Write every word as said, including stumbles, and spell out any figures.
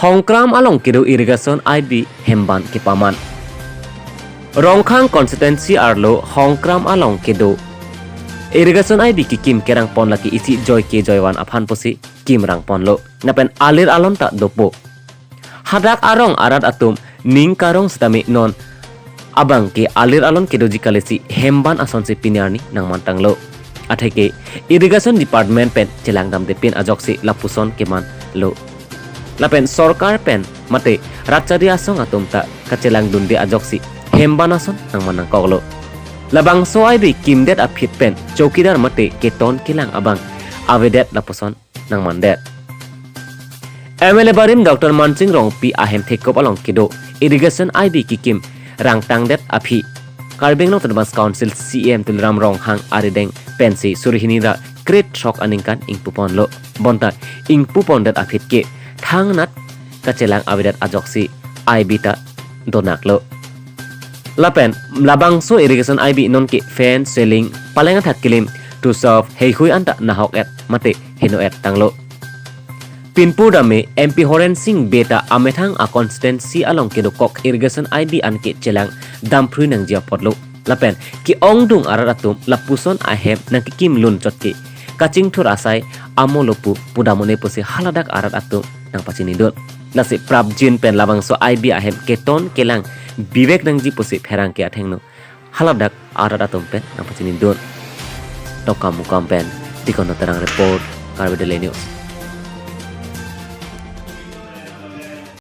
Hongkram along kedo irrigation I B hemban kepaman. Rongkhang constituency arlo Hongkram along kedo irrigation I B kekim kerang pon lake isi Joy K Joywan aphan pusi kim rang ponlo. Lapen alir alon ta dopo. Hadak arong arat atum ning karong setame non abang ke alir alon kedoji kalisi hemban asonsi pini arni nangmantanglo. Atheke irrigation department pen chelangdamde pin ajoksi lapuson kemanlo. Lapen sorkar pen mate ratchari asong atum ta kachelangdunde ajoksi hemban ason nangman nangkoklo. Labangso I B kimdet aphi pen chowkidar mate keton kelang abang avedet lapuson nangmandet. M L A barim Doctor Mansing Rongpi ahem thekop along kedo irrigation I B kekim rangtangdet aphi Karbi Anglong Autonomous Council C E M Tuliram Ronghang arideng pensi suri hini ra krethrok aningkan ingpuponlo. Bonta ingpupondet aphi ke thangnat kachelang avedet ajoksi I B ta donaklo. Lapen labangso irrigation I B nonke fence, ceiling, paleng athak kilim, tusov, heihui anta nahok et mate heno et tanglo. Pinpur dame M P Horen Sing Bey ta amethang a constituency along kedokok irrigation I B anke chelang damphrui nangji apotlo. Lapen ke-ongdung arat atum lapuson ahem nangkekim lun chot ke kachingthur asai amolo pu pudamone pusi haladak arat atum nangpachinidun. Lasi prapjin pen labangso I B ahem keton kelang bivek nangji pusi pherangke athengno haladak arat atum pen nangpachinidun. Tongkamukam pen Dikon Terang report, Karbi Daily News.